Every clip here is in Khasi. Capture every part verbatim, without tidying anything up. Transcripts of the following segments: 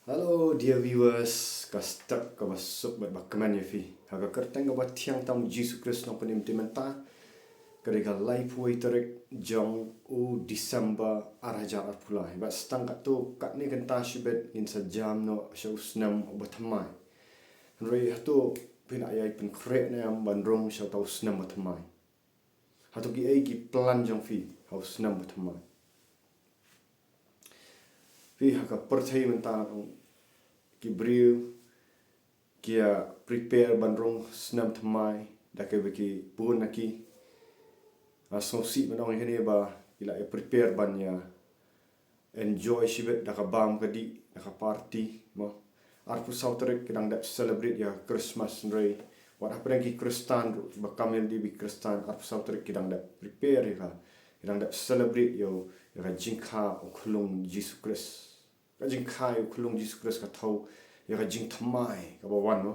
Hello dear viewers, ka step kaba suk bad ba kmen ïa phi ha ka kyrteng kaba thiang tam Jisu Khrist nongpynim te mynta. Ka dei ka laiphew tarik jong u December ar hajar arphew lai. Bad tang katto katne kynta shibit ngin sa jam noh sha u snem uba thymmai. Hynrei hato phi la ïai pynkhreh ne em ban rung sha uta u snem ba thymmai? Hato kiei ki plan jong phi ha u snem ba thymmai? Phi ha ka pyrthei mynta, ki briew ki ïa prepare ban rung snem thymmai da kaba ki bun na ki. Nga sngewsih ban ong ïa kane ba ki la ïa prepare ban ïa enjoy shibit da ka bam ka dih, da ka party, mo. Arphew saw tarik ki dang dep celebrate ïa Christmas, hynrei wat hapdeng ki Khristan ruh, ba kam ïalade ba ki Khristan, arphew saw tarik ki dang dep prepare ïa ka, ki dang dep celebrate ïa u, ïa ka jingkha u khyllung Jisu Khrist. Ka jingkha ïa u khyllung Jisu Khrist ka thew ïa ka jingthymmai kaba wan, mo.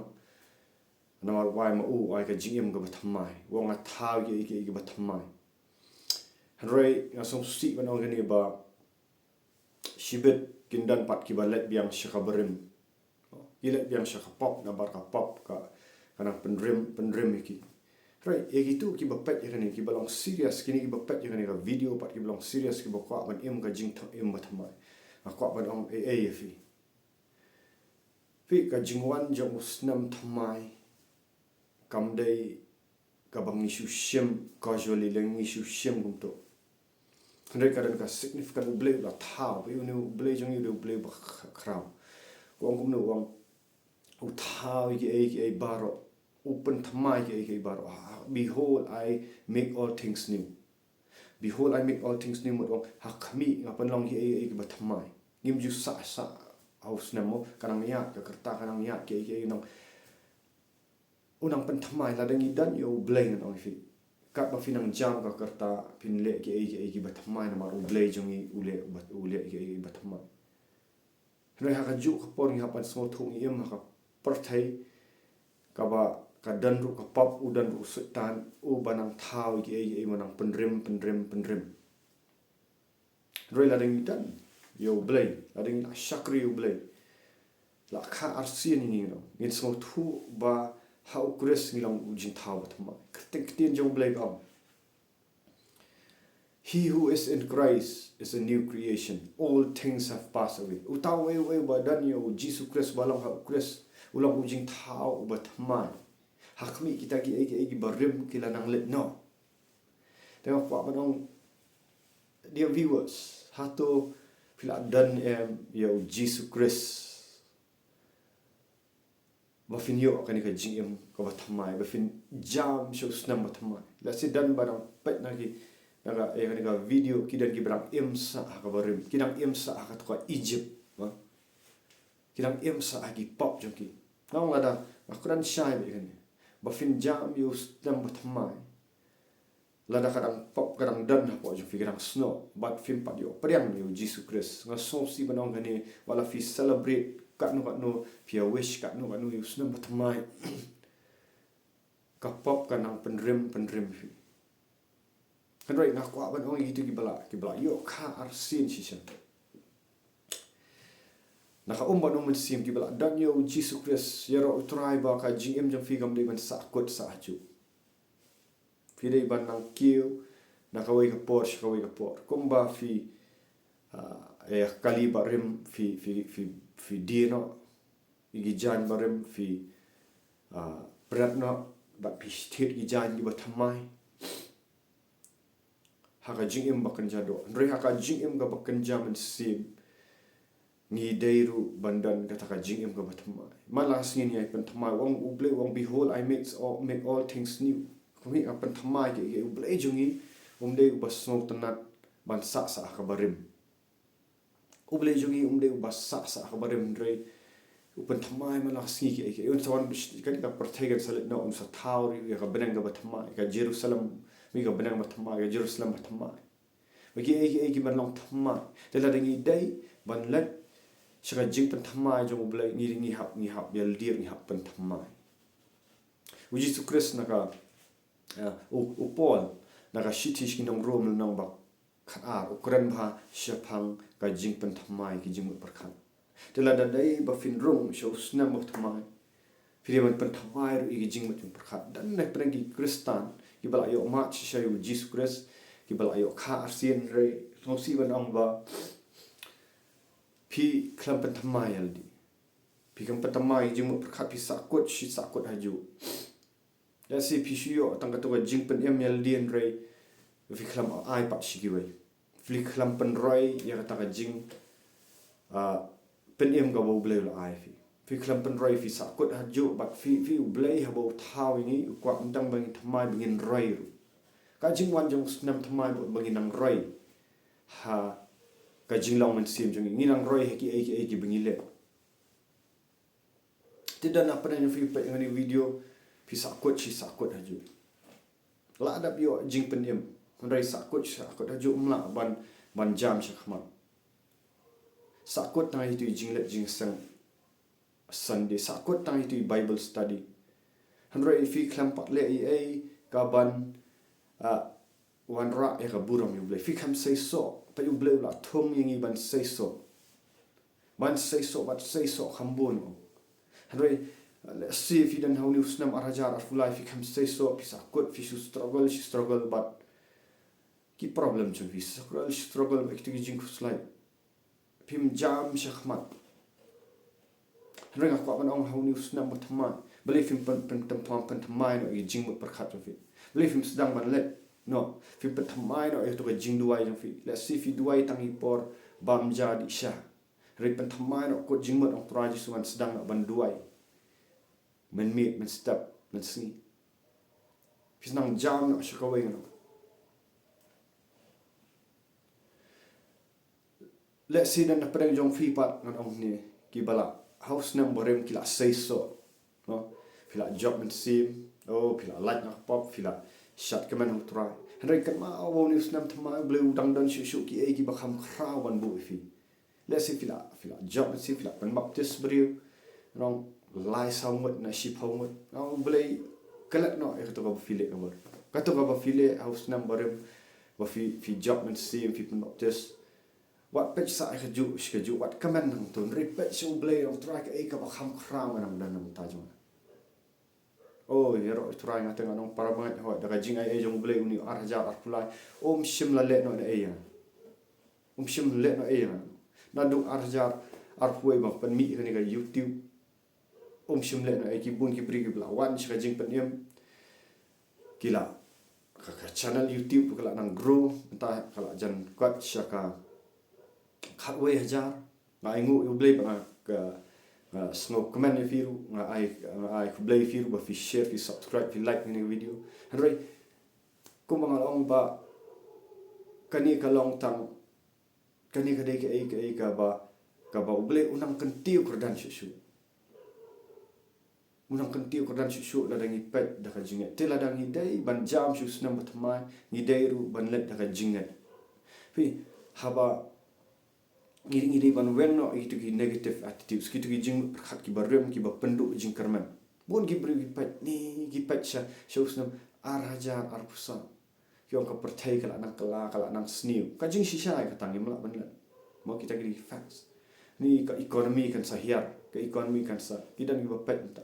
Namar u ai ma u, u ai ka jingim kaba thymmai. U ong, nga thaw ïa kiei kiei kiba thymmai. Hynrei nga sngewsih ban ong ïa kane ba shibit kin don pat kiba leit biang sha ka barim. Ki leit biang sha ka pop, namar ka pop ka, ka nang pynrem, pynrem ïa ki. Hynrei ïa kito kiba peit ïa kane, kiba long serious, kine kiba peit ïa kane ka video pat kiba long serious, kiba kwah ban im ka jingthymmai, im ba thymmai, nga kwah ban ong ei ei ïa phi. Phi, ka jingwan jong u snem thymmai kam dei kaba ngi shu shim casually lane ngi shu shim kumto. Hynrei ka don ka significant. U Blei u la thaw, phi, une u Blei jong ngi u dei u Blei ba kh-, khraw. U ong kumno? U ong u thaw ïa kiei kiei baroh, u pynthymmai ïa kiei kiei baroh. Ah, behold, I make all things new. Behold, I make all things new, mut u ong, ha khmih nga pynlong ïa kiei kiei kiba thymmai. Ngim ju sah sah ha u snem, mo, ka nang ïaid, ka rta ka nang ïaid, kiei kiei nang, u nang pynthymmai. Lada ngi don ïa u Blei, ngan ong ïa phi, katba phi nang jam ka rta phin leh kiei kiei kiba thymmai, namar u Blei jong ngi u leh, u leh kiei kiei kiba thymmai. Hynrei ha kajuh ka por ngi hap ban sngewthuh ngi im ha ka pyrthei kaba ka don ruh ka pop, u don ruh u Soitan, uba nang thaw ïa kiei kiei, uba nang pynrem, pynrem, pynrem. Hynrei lada ngi don ïa u Blei, lada ngi la shakri ïa u Blei, la kha arsien ïa ngi, ngi sngewthuh ba ha u Khrist ngi long u jingthaw ba thymmai. Ka ktien, ktien jong u Blei ka ong, "He who is in Christ is a new creation. All things have passed away." Uta uwei uwei uba don ïa u Jisu Khrist, ba long ha u Khrist, u long u jingthaw uba thymmai. Ha khmih kita kiei kiei kiba rim ki la nang leit noh. Te nga kwah ban ong, dear viewers, hato phi la don em ïa u Jisu Khrist ba phin ïoh kane ka jingim kaba thymmai, ba phin jam sha u snem ba thymmai? Lehse don ba dang peit na ki, na ka, eh, kane ka video, ki don kiba dang im sah ha kaba rim, ki dang im sah ha kato ka Egypt, ha? Ki dang im sah ha ki pop jong ki. Nga ong lada, nga kren shai beit kane, ba phin jam ïa u snem ba thymmai, lada ka dang pop, ka dang don hapoh jong phi, ka dang snoh, bad phim pat ïoh pdiang ïa u Jisu Khrist, nga sngewsih ban ong kane, wat la phi celebrate katno katno, phi ïa wish katno katno ïa u snem ba thymmai, ka pop ka nang pynrem, pynrem ïa phi. Hynrei nga kwah ban ong ïa kito kiba la, kiba la ïoh kha arsien shisha na ka um bad u Mynsiem, kiba la don ïa u Jisu Khrist, ïaroh u Trai, ba ka jingim jong phi kam dei ban sah kut sah hajuh. Phi dei ban nang kiew na kawei ka por sha kawei ka por. Kumba phi, ah, eh, kali barim, phi, phi, phi, phi die noh ïa ki jaiñ barim, phi, ah, pret noh bad phi thied ïa ki jaiñ kiba thymmai. Ha ka jingim ba kynja doh. Hynrei ha ka jingim kaba kynja mynsiem, ngi dei ruh ban don kata ka jingim kaba thymmai. Man la ka sngi ngi ïai pynthymmai, u ong u Blei, u ong, "Behold, I make all, make all things new." Kumne nga pynthymmai kiei kiei. U Blei jong ngi um dei uba sngewtynnat ban sah sah ha kaba rim. U Blei jong ngi um dei uba sah sah ha kaba rim, hynrei u pynthymmai man la ka sngi kiei kiei. Un sa wan, kane ka pyrthei kan sa leit noh, un sa thaw ruh ïa ka bneng kaba thymmai, ka Jerusalem, mi ka bneng ba thymmai, ka Jerusalem ba thymmai. Ba kiei kiei ki ban long thymmai. Te lada ngi dei ban leit sha ka jingpynthymmai jong u Blei, ngi, ngi hap, ngi hap ïalade, ngi hap pynthymmai. U Jisu Khrist na ka, eh, u, u Paul na ka shithi sha ki nong Rom lynnong ba khatar, u kren bha shaphang ka jingpynthymmai ki jingmut pyrkhat. Te lada dei ba phin rung sha u snem ba thymmai, phi dei ban pynthymmai ruh ïa ki jingmut jingpyrkhat. Don na pdeng ki Khristan kiba la ïoh mad shisha ïa u Jisu Khrist, kiba la ïoh kha arsien, hynrei sngewsih ban ong ba phi khlem pynthymmai ïa lade. Phi khlem pynthymmai ïa ki jingmut pyrkhat, phi sahkut shi sahkut hajuh. Lehse phi shu ïoh tang kato ka jingpynim ïa lade, hynrei phi khlem ai pat sha kiwei. Phi khlem pynroi ïa kata ka jing, ah, pynim kaba U Blei u la ai phi. Phi khlem pynroi, phi sahkut hajuh, bad phi, phi, U Blei haba u thaw ïa ngi u kwah ym tang ba ngin thymmai, ba ngin roi ruh. Ka jingwan jong u snem thymmai ba, ba ngin nang roi ha ka jinglong mynsiem jong ngi, ngin nang roi ha kiei kiei kiba ngi leh. Te don na pdeng jong phi peit ïa kane ka video, phi sahkut shi sahkut hajuh. La dep ïoh jingpynim, hynrei sahkut shi sahkut hajuh, ym lah ban, ban jam shakhmat. Sahkut tang ïa itu i jingleit jingïaseng Sunday, sahkut tang ïa itu i Bible study. Hynrei phi khlem pat leh ei ei kaban, ah, wanrah ïa ka burom ïa U Blei. Phi khlem seisoh, peit U Blei u la thung ïa ngi ban seisoh. Ban seisoh, ban seisoh kham bun. Hynrei, lehse phi don ha une u snem ar hajar arphew lai, phi khlem seisoh, phi sahkut, phi shu struggle, shu struggle bad ki problem jong phi, struggle, shu struggle bad kito ki jingkhuslai. Phim jam shakhmat. Hynrei nga kwah ban ong ha une u snem ba thymmai, balei phim pyn, pyn, pyn, pyn, pynthymmai noh ïa ki jingmut pyrkhat jong phi? Balei phim sdang ban leit noh, phim pynthymmai noh ïa kato ka jingduwai jong phi? Lehse phi duwai tang ha i por bam ja dih sha. Hynrei pynthymmai noh, kut jingmut, ong Trai Jisu ngan sdang noh ban duwai mynmiet, mynstep, mynsngi. Phi sdang jam noh sha kawei noh. Lehse don na pdeng jong phi pat, ngan ong hangne, kiba la ha u snem barim ki la seisoh. No? Phi la jop mynsiem, oh, phi la lait na ka pop, phi la shad kmen ha u Trai. Hynrei kynmaw ba une u snem thymmai U Blei u dang don shuh shuh kiei kiba kham khraw ban buh ïa phi. Lehse phi la, phi la jop mynsiem, phi la pynbaptis briew, nong, lai saw ngut ne shiphew ngut. Nong, U Blei klet noh ïa kato kaba phi leh kaba, kato kaba phi leh ha u snem barim, ba phi, phi jop mynsiem, phi pynbaptis. Wat peit sa ïa kajuh shi kajuh, wat kmen nangto, hynrei peit sha U Blei, ong Trai, kaei kaba kham khraw ngan nang don na ka bynta jong nga. Oh, ïaroh ïa u Trai, nga te ngan ong para bangeit, hooid, da ka jingai ei jong U Blei une u ar hajar arphew lai um shym la leh noh ei ïa nga. Um shym leh noh ei ïa nga. Naduh ar hajar arphew wei ba nga pynmih ïa kane ka YouTube, um shym leh noh ei. Ki bun ki briew kiba la wan sha ka jingpynim, ki la, ka, ka channel YouTube ka la nang grow, mynta ka la jan kot sha ka khatwei hajar. Nga ainguh ïa U Blei ba nga, ka, nga sngewkmen ïa phi ruh, nga ai, nga ai khublei ïa phi ruh ba phi share, phi subscribe, phi like ïa kane ka video. Hynrei kumba nga la ong ba kane ka long tang, kane ka dei kaei kaei kaba, kaba U Blei u nang kyntiew kyrdan shuh shuh. U nang kyntiew kyrdan shuh shuh lada ngi peit da ka jingngeit. Te lada ngi dei ban jam sha u snem ba thymmai, ngi dei ruh ban leit da ka jingngeit. Phi, haba ngi, ngi dei ban weng noh ïa kito ki negative attitudes, kito ki jingpyrkhat kiba rim, kiba pynduh jingkyrmen. Bun ki briew ki peit, ne ki peit sha, sha u snem ar hajar arphew saw. Ki ong ka pyrthei ka la nang kylla, ka la nang sniew. Ka jingshisha ïa kata, ngim lah ban leh. Mo, kita ki dei facts. Ne ka economy kan sa hiar, ka economy kan sa, ki don kiba peit mynta.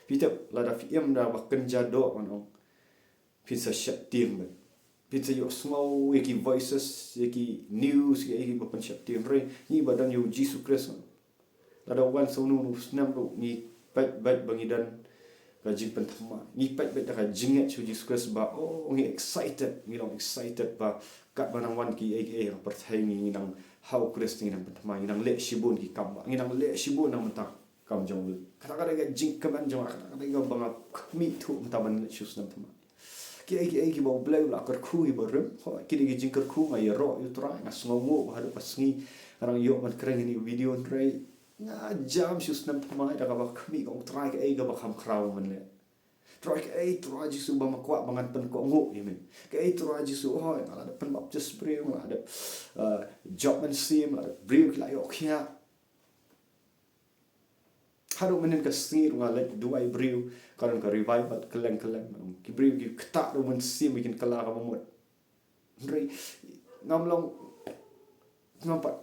Phi tip, lada phi im da ba kynja doh, ngan ong, phin sa sheptieng beit. Phin sa ïohsngew ïa ki voices, ïa ki news, ïa kiba pynsheptieng. Hynrei ngi ba don ïa u Jisu Khrist, ngan ong, lada wan sa uno uno u snem ruh, ngi peit beit ba ngi don ka jingpynthymmai. Ngi peit beit da ka jingngeit sha u Jisu Khrist ba, oh, ngi excited, ngi long excited ba katba nang wan kiei kiei ha ka pyrthei, ngi, ngi nang ha u Khrist, ngi nang pynthymmai, ngi nang leh shibun ki kam ba, ngi nang leh shibun na ka bynta ka kam jong U Blei. Kata ka dei ka jingkmen jong nga, kata ka dei kaba nga khmih thuh mynta ban leit sha u snem thymmai. Kiei kiei kiba U Blei u la kyrkhu ïa kiba rim, hooid, ki dei ki jingkyrkhu, nga ïaroh ïa u Trai, nga sngewnguh ba haduh ka sngi nga dang ïoh ban kren ïa kane ka video, hynrei nga jam sha u snem thymmai da kaba khmih, ong Trai, kaei kaba kham khraw ban leh. Trai, kaei Trai Jisu ba me kwah ba ngan pynkohnguh ïa me? Kaei Trai Jisu, hooid, nga la dep pynbaptis briew, nga la dep, eh, jop mynsiem, la dep briew ki la ïoh khiah. Haduh mynnin ka sngi ruh nga leit duwai briew, ka don ka revival kylleng kylleng. Ki briew ki ktah da u Mynsiem, kin kylla kaba mut. Hynrei ngam long, ngam pat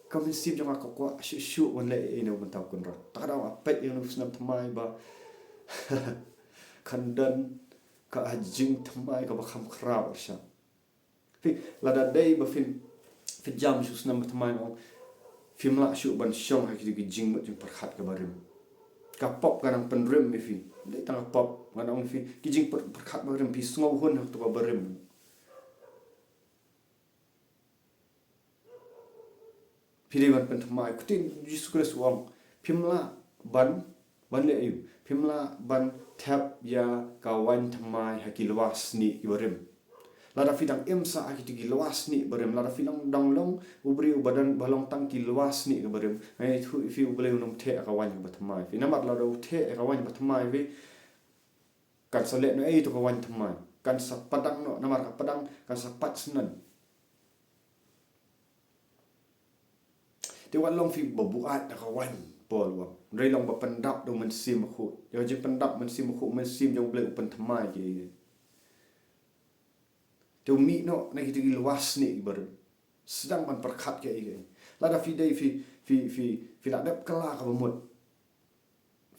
Ka mynsiem jong nga ka kwah shuh shuh ban leh ei ei na u bynta u Kynrad. Te ka daw nga peit ïa une u snem thymmai ba kan don ka jingthymmai kaba kham khraw shisha. Phi, lada dei ba phin, phin jam sha u snem ba thymmai, nga ong, phim lah shuh ban shong ha kito ki jingmut jingpyrkhat kaba rim. Ka pop ka nang pynrim ïa phi. Dei tang ka pop, ngan ong ïa phi, ki jingpyrkhat ba rim, phi sngewhun ha kato kaba rim. Phi dei ban pynthymmai. Ka ktien Jisu Khrist u ong, phim lah ban, ban leh aïu? Phim lah ban thep ïa ka waiñ thymmai ha ki lwar snieh kiba rim. Lada phi dang im sah ha kito ki lwar snieh ba rim, lada phi long, dang long u briew ba don, ba long tang ki lwar snieh kiba rim, nga ïathuh ïa phi, U Blei un ym theh ïa ka waiñ kaba thymmai ïa phi. Namar lada u theh ïa ka waiñ kaba thymmai ïa phi, kan sa leh noh ei to ka waiñ thymmai. Kan sa padang noh, namar ka padang kan sa pait snem. Te wat long phi ba buaid da ka waiñ, Paul u ong. Hynrei long ba pyndap da u Mynsiem Bakhuid. Ïa ka jingpyndap Mynsiem Bakhuid, Mynsiem jong U Blei u pynthymmai ïa kiei kiei. Te u mih noh na kito ki lwar snieh kiba rim. Sdang ban pyrkhat kiei kiei. Lada phi dei phi, phi, phi, phi la dep kylla kaba mut.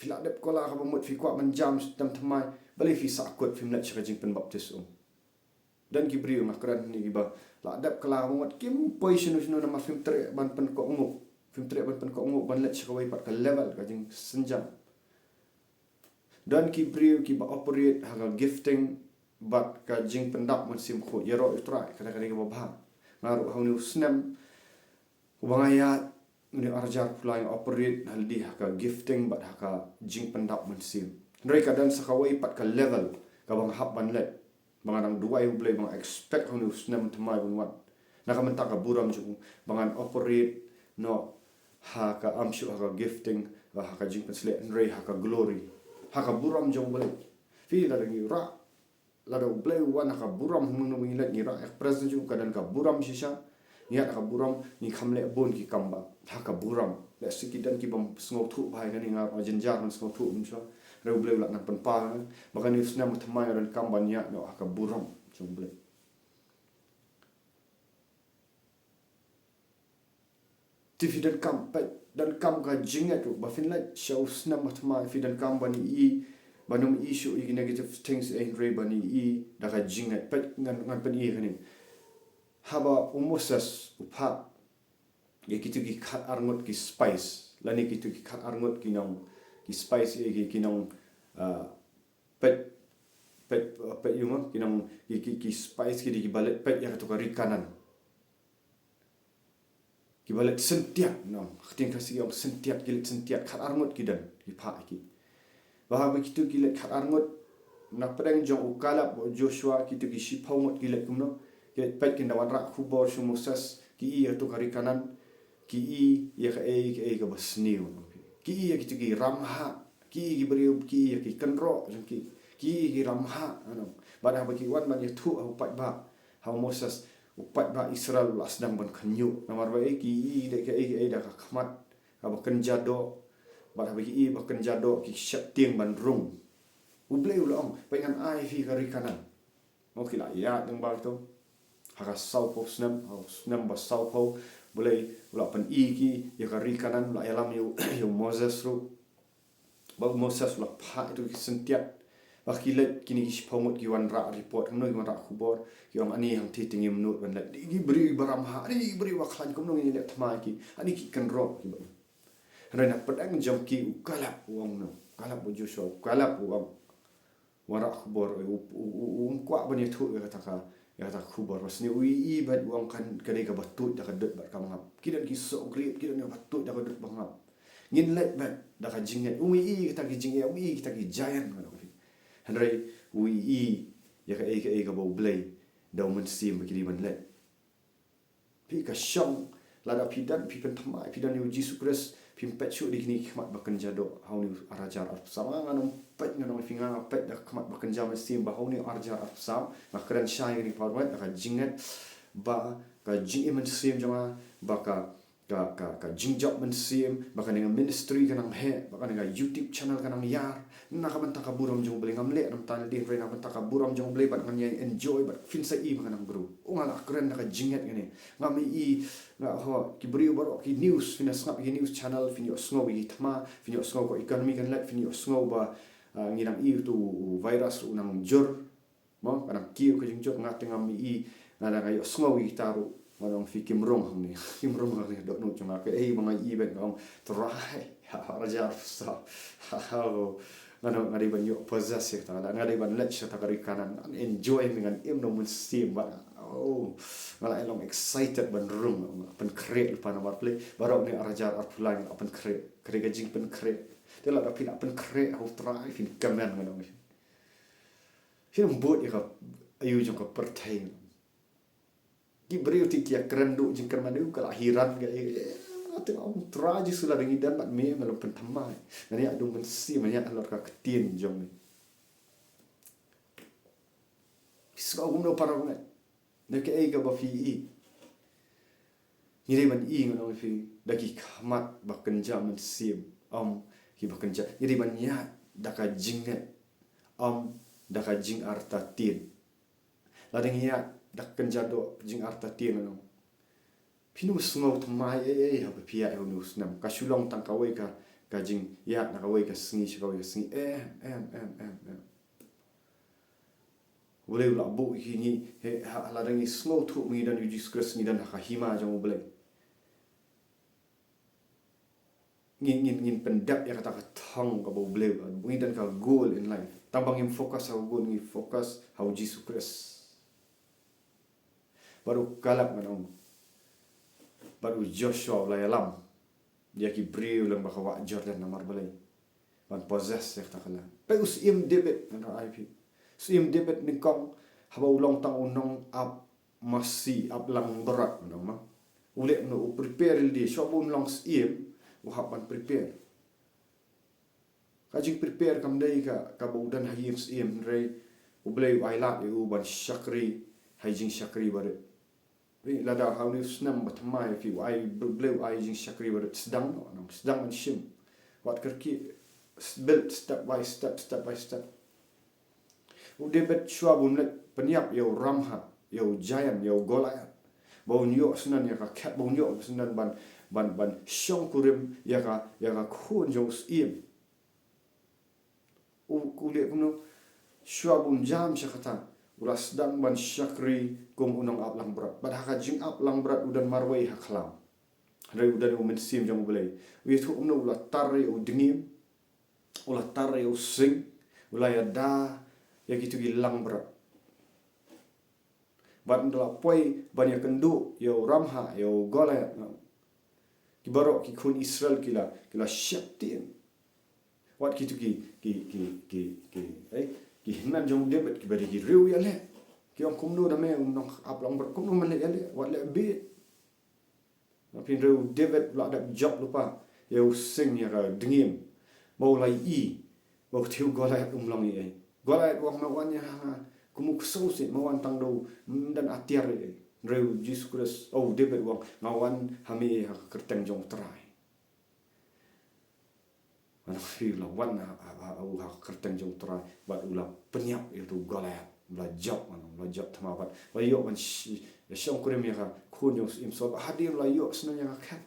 Phi la dep kylla kaba mut, phi kwah ban jam sha u snem thymmai. Balei phi sahkut, phim leit sha ka jingpynbaptis um? Don ki briew nga kren hangne kiba la dep kylla kaba mut, kim poi shano shano namar phim treh ban pynkohnguh. Phim treh ban pynkohnguh ban leit sha kawei pat ka level ka jingsynjam. Don ki briew kiba operate ha ka gifting bad ka jingpyndap Mynsiem Bakhuid. Ïaroh ïa U Trai, ka dei, ka dei kaba bha. Nga ruh ha une u snem uba nga ïaid, une u arhajar arphew lai, nga operate ha lade ha ka gifting bad ha ka jingpyndap mynsiem. Hynrei ka don sa kawei pat ka level kaba nga hap ban leit, ba nga dang duwai U Blei, ba nga expect ha une u snem thymmai ban wan. Na ka bynta ka burom jong u, ba ngan operate noh ha ka, ym shuh ha ka gifting, ha ka jingpynshlur, hynrei ha ka glory, ha ka burom jong U Blei. Phi, lada ngi rah, lada U Blei u wan ha ka burom, hynrei ngi leit ngi rah ïa ka presence jong u, ka don ka burom shisha. Ngi ïaid ha ka burom, ngi kham leh bun ki kam ba ha ka burom. Lehse ki don ki bym sngewthuh bha ïa kane, nga ruh nga jynjar ban sngewthuh mynshuwa. Hynrei U Blei u la nang pynpaw ïa nga ba kane u snem thymmai nga donkam ban ïaid noh ha ka burom jong U Blei. Te phi donkam, peit, donkam ka jingngeit ruh ba phin leit sha u snem ba thymmai, phi donkam ban ïohi, ban ym ïohi shuh ïa ki negative things, eh, hynrei ban ïohi da ka jingngeit. Peit, ngan, ngan pyni ïa kane. Haba u Moses u phah ïa kito ki khatar ngut ki spice, lane kito ki khatar ngut ki nong, ki spice, eh, ki, ki nong, ah, peit, peit, peit ïa ma, ki nong, ki, ki, ki spice ki dei kiba leit peit ïa kato ka ri Kanaan. Kiba leit syntiat, nong. Ka ktien Khasi ki ong syntiat, ki leit syntiat, khatar ngut ki don, ki phah ïa ki. Bad haba kito ki leit khatar ngut, na pdeng jong u Kaleb bad u Joshua, kito ki shiphew ngut ki leit kumno? Ki leit peit, kin da wanrah khubor sha u Moses, ki i ïa kato ka ri Kanaan, ki i ïa kaei kaei kaba sniew. Ki i ïa kito ki ramhah, ki i ki briew, ki i ïa ki kynroh jong ki, ki i ïa ki ramhah, nong. Bad haba ki wan ban ïathuh ha u paidbah, ha u Moses, u paidbah Israel u la sdang ban khynñiuh. Namar ba ei, ki i da kaei kaei da ka khmat kaba kynja doh. Bad haba ki i ba kynja doh, ki sheptieng ban rung. U Blei u la ong, peit, ngan ai ïa phi ka ri Kanaan. Mo, ki la ïaid lyngba kito ha ka sawphew snem, ha u snem ba sawphew, U Blei u la pyni ïa ki ïa ka ri Kanaan, u la ïalam ïa u, ïa u Moses ruh. Bad u Moses u la phah ïa kito ki syntiat. Bad ki leit, kine ki shiphew ngut ki wanrah report, kumno, ki wanrah khubor, ki ong, ani hangtei te ngim nud ban leit. Ki briew ba ramhah, ki briew ba khlaiñ, kumno ngin leit thymmai ïa ki, ani ki kynroh ki ba. Hynrei na pdeng jong ki u Kaleb u ong, nong. Kaleb bad u Joshua, u Kaleb u ong, wanrah khubor, u, u, u, u, um kwah ban ïathuh ïa kata ka, ïa kata ka khubor. Bad sniew, u i, i bad u ong, kan, ka dei kaba tuid da ka dud bad ka bangap. Ki don ki soh griep, ki don kaba tuid da ka dud bangap. Ngin leit bad da ka jingngeit. Um i kata ki jingeh, um i kata ki giant, ngan ong ïa phi. Hynrei u i ïa kaei kaei kaba U Blei da u Mynsiem ba ki dei ban leit. Phi, ka shong, lada phi don, phi pynthymmai, phi don ïa u Jisu Khrist, phim peit shuh da kine ki khmat ba kynja doh ha une u arhajar arphew saw. Nga, ngan ym peit, ngan ym peit, nga peit da ka khmat ba kynja mynsiem ba ha une u arhajar arphew saw. Nga kren shai ïa kane ka por, da ka jingngeit, ba ka jingim mynsiem jong nga, ba ka, ka, ka, ka jingjop mynsiem, ba kane ka ministry ka nang heh, ba kane ka YouTube channel ka nang ïar, na ka bynta ka burom jong U Blei. Ngam leh namar ta lade, hynrei na ka bynta ka burom jong U Blei, bad ngan ïa enjoy, bad phin sa i ba ka nang grow. U nga la kren da ka jingngeit kane. Ngam i, nga ho, ki briew baroh ki news, phin ïa sngap ki news channel, phin ïohsngew ïa ki thma, phin ïohsngew ka economy kan lait, phin ïohsngew ba, ah, ngi nang i uto u virus u nang jur. Mo, ka nang kiew ka jingjur. Nga te ngam i, nga dang ïohsngew ïa kita ruh. Nga ong phi kim rung hangne. Kim rung hangne, dohnud jong nga. Kaei ba nga i beit nga ong, Trai, ha, ha, Raja Arsa. Ha, ha, oh. Nga ong, nga dei ban ïoh possess ïa kata, nga dei ban leit sha kata ka ri Kanaan. Ngan enjoy, ngan im da u Mynsiem bad, oh, nga la long excited ban rung. Nga pynkhreh lypa namar balei? Baroh ne ar hajar arphew lai nga la pynkhreh. Ka dei ka jingpynkhreh. Te lada phi la pynkhreh ha u Trai, phin kmen, nga ong. Phin ym bud ïa ka aïu jong ka pyrthei. Ki briew te ki ïa kren duh jingkyrmen, aïu ka la hiran ka, eh, eh, te ong, Trai Jisu, lada ngi don bad me, me long pynthymmai. Ngan ïaid da u Mynsiem, ngan ïaid halor ka ktien jong me. Phi sngew kumno para bangeit? Da kaei kaba phi i? Ngi dei ban i, ngan ong ïa phi, da ki khmat ba kynja mynsiem, ym ki ba kynja. Ngi dei ban ïaid da ka jingngeit, ym da ka jingartatien. Lada ngi ïaid da ka kynja doh, jingartatien, ngan ong, phin ym sngew thymmai ei ei haba phi ïaid ha une u snem. Ka shu long tang kawei ka, ka jingïaid na kawei ka sngi sha kawei ka sngi. Em, em, em, em, em. U Blei u la buh ïa ngi, he, ha, lada ngi sngewthuh ngi don ïa u Jisu Khrist, ngi don ha ka hima jong U Blei. Ngin, ngin, ngin pyndep ïa kata ka thong kaba U Blei u la, ngi don ka goal in life. Tang ba ngim focus ha u goal, ngi focus ha u Jisu Khrist. Bad u Kaleb, ngan ong, bad u Joshua u la ïalam ïa ki briew lyngba ka wah Jordan, namar balei? Ban possess ïa kata ka land. Peit u Syiem David, ngan ong ïa phi. Syiem David nyngkong, haba u long tang u nongap masi, ap langbrot, ngan ong ma. U leh kumno? U prepare lade, shuwa ba un long syiem, u hap ban prepare. Ka jingprepare kam dei ka, kaba u don ha ïing syiem, hynrei U Blei u ailad ïa u ban shakri ha ïing shakri barit. Phi, lada ha une u snem ba thymmai phi, u ai, U Blei u ai ïing shakri barit, sdang noh, nang sdang ban shim. Wat kyrkieh, build step by step, step by step. U David shuwa ba un leit pynïap ïa u ramhah, ïa u giant, ïa u Goliath, ba un ïoh syndon ïa ka khet, ba un ïoh syndon ban, ban, ban shongkurim ïa ka, ïa ka khun jong u syiem. U, u leh kumno? Shuwa ba un jam sha kata, u la sdang ban shakri kum u nongap langbrot. Bad ha ka jingap langbrot u don marwei ha khlam. Hynrei u don ïa u Mynsiem jong U Blei. U ïathuh kumno? U la tar ïa u dngiem, u la tar ïa u sing, u la ïada ïa kito ki langbrot. Bad ynda la poi ban ïakynduh ïa u ramhah, ïa u Goliath, ngan ong, ki baroh ki khun Israel ki la, ki la sheptieng. Wat kito ki, ki, ki, ki, ki, eh, ki hynmen jong u David kiba dei ki riew ïaleh. Ki ong, kumno da me u nongap langbrot, kumno me leh ïaleh, wat leh bit. Hynrei u David u la dep jop lypa ïa u sing, ïa ka dngiem, ba u la ïohi ba uto u Goliath um long ei ei. Goliath u ong, me wan ïa nga kum u ksew seh, me wan tang da u, ym don atiar ei ei. Hynrei u Jisu Khrist, oh, u David u ong, nga wan ha me ha ka kyrteng jong u Trai. Ngan ong ïa phi, u la wan ha, ha, ha, ha ka kyrteng jong u Trai, bad u la pynïap ïa uto u Goliath, u la jop, ngan ong, u la jop thma bad u la ïoh ban sh-, shongkurim ïa ka khun jong u syiem Saul, bad hadien u la ïoh syndon ïa ka khet.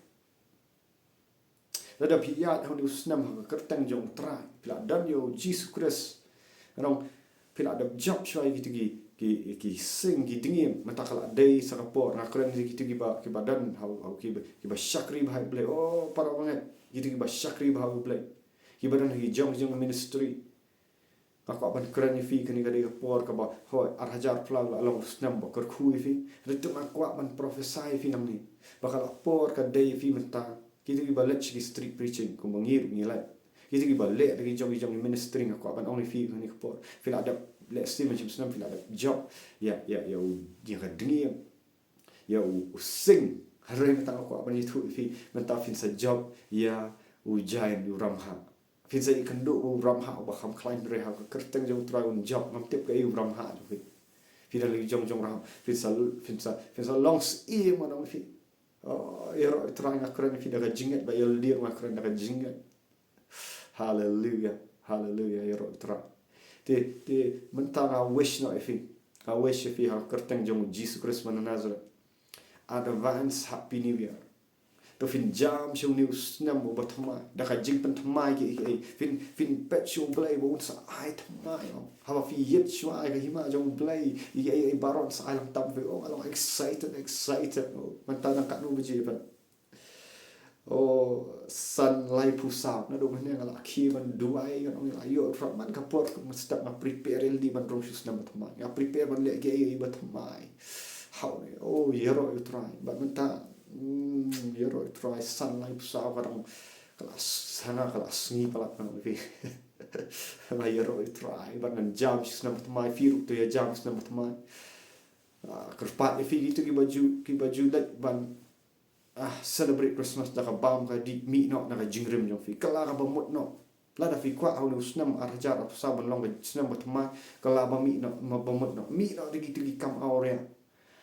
Lada phi ïaid ha une u snem ha ka kyrteng jong u Trai, phi la don ïa u Jisu Khrist, ngan ong, phi la dep jop shuwa ïa kito ki, ki, ki sing, ki dngiem, mynta ka la dei sa ka por. Nga kren ïa kito kiba, kiba don ha u, ha u, kiba, kiba shakri bha ïa U Blei. Oh, para bangeit, kito kiba shakri bha ïa U Blei, kiba don ha ki jong jong ministry. Nga kwah ban kren ïa phi, kane ka dei ka por kaba, hooid, ar hajar arphew lai la long u snem ba kyrkhu ïa phi. Hynrei te nga kwah ban prophesy ïa phi nangne ba ka la por ka dei ïa phi mynta. Kito kiba leit sha ki street preaching, kumba ngi ruh ngi leit, kito kiba leh da ki jong ki jong ki ministry, nga kwah ban ong ïa phi kane ka por, phi la dep leh snem, snem, snem, phi la dep jop ïa, ïa, ïa u, ïa ka dngiem, ïa u, u sing. Hynrei mynta nga kwah ban ïathuh ïa phi, mynta phin sa jop ïa u giant, u ramhah. Phin sa ïakynduh bad u ramhah uba kham khlaiñ, hynrei ha ka kyrteng jong u Trai un jop. Ngam tip kaei u ramhah jong phi. Phi don la ki jong jong ramhah, phin sa, phin sa, phin sa long syiem, ngan ong ïa phi. Oh, ïaroh ïa u Trai, nga kren ïa phi da ka jingngeit, ba ïa lade ruh nga kren da ka jingngeit. Haleluya, haleluya, ïaroh ïa u Trai. Te, te, mynta nga wish noh ïa phi. Nga wish ïa phi ha ka kyrteng jong u Jisu Khrist ba na Nazareth. Advance Happy New Year. To phin jam sha une u snem uba thymmai da ka jingpynthymmai kiei kiei. Phin, phin peit sha u Blei ba un sa ai thymmai, oh. Haba phi ïeit shuwa ïa ka hima jong u Blei, ïa, ïa, ïa baroh sa ai lang tam, phi, oh, nga long excited, excited, oh. Mynta dang katno baje pat? Oh, san laiphew saw. Naduh mynne nga la khie ban duwai, nga ong, nga la ïoh rap man ka por, nga step, nga prepare ïa lade ban rung sha u snem ba thymmai. Nga prepare ban leh kiei kiei ba thymmai. Haoid, oh, ïaroh ïa u Trai. Bad mynta, hmm, ïaroh ïa u Trai, san laiphew saw ka dang, ka la s-, sanga, ka la sngi palat, nga ong ïa phi. Nga ïaroh ïa u Trai, bad ngan jam sha u snem ba thymmai, phi ruh to ïa jam sha u snem ba thymmai. Ah, kyrpad ïa phi kito kiba ju, kiba ju leit ban, ah, celebrate Christmas da ka bam ka dih, mih noh na ka jingim jong phi. Kylla kaba mut noh. Lada phi kwah ha une u snem ar hajar arphew saw ban long ka snem ba thymmai, kylla ba mih noh, ma-, ba mut noh. Mih noh da kito ki kam awria.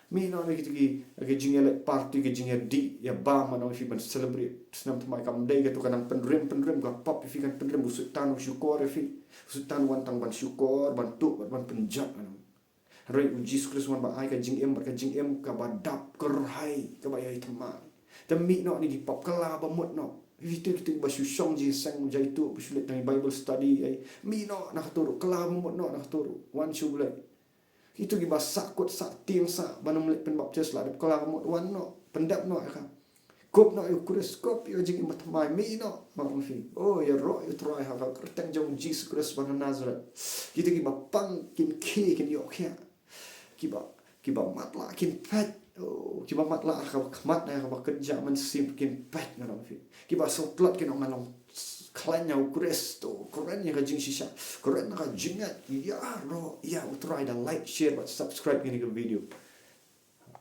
Mih noh da kito ki, ki jingïaleit party, ki jingïadih, ïabam, ban ong ïa phi ban celebrate snem thymmai. Kam dei kato, kan nang pynrim, pynrim ka pop ïa phi, kan pynrim, u Soitan u shukor ïa phi. U Soitan u wan tang ban shukor, ban tuh, ban, ban pynjot, kan ong. Hynrei u Jisu Khrist u wan ban ai ka jingim, bad ka jingim kaba dap kyrhai, kaba ïai thymmai. Te mih noh na ki pop, kylla ba mut noh. Kito, kito ba shu shong jingïaseng jaituh, ba shu leit tang ïa Bible study, ai. Mih noh na kato ruh, kylla ba mut noh na kato ruh. Wan sha u Blei. Kito kiba sah kut sah tieng sah, ban ym leit pynbaptis, la dep kylla ba mut, wan noh, pyndep noh ïa ka. Kup noh ïa u Khrist, kup ïa ka jingim ba thymmai, mih noh, nga ong ïa phi. Oh, ïaroh ïa u Trai ha ka kyrteng jong u Jisu Khrist ba na Nazareth. Kito kiba pang kin khie, kin ïoh khiah. Kiba, kiba matlah kin peit. Oh, kiba matlah ha kaba khmat, ha kaba kynja mynsiem kin peit, nga ong ïa phi. Kiba sngewtlot kin ong, nga long khlaiñ ïa u Khrist, to kren ïa ka jingshisha, kren ïa ka jingngeit, ïaroh ïa u Trai da like, share bad subscribe ïa kane ka video.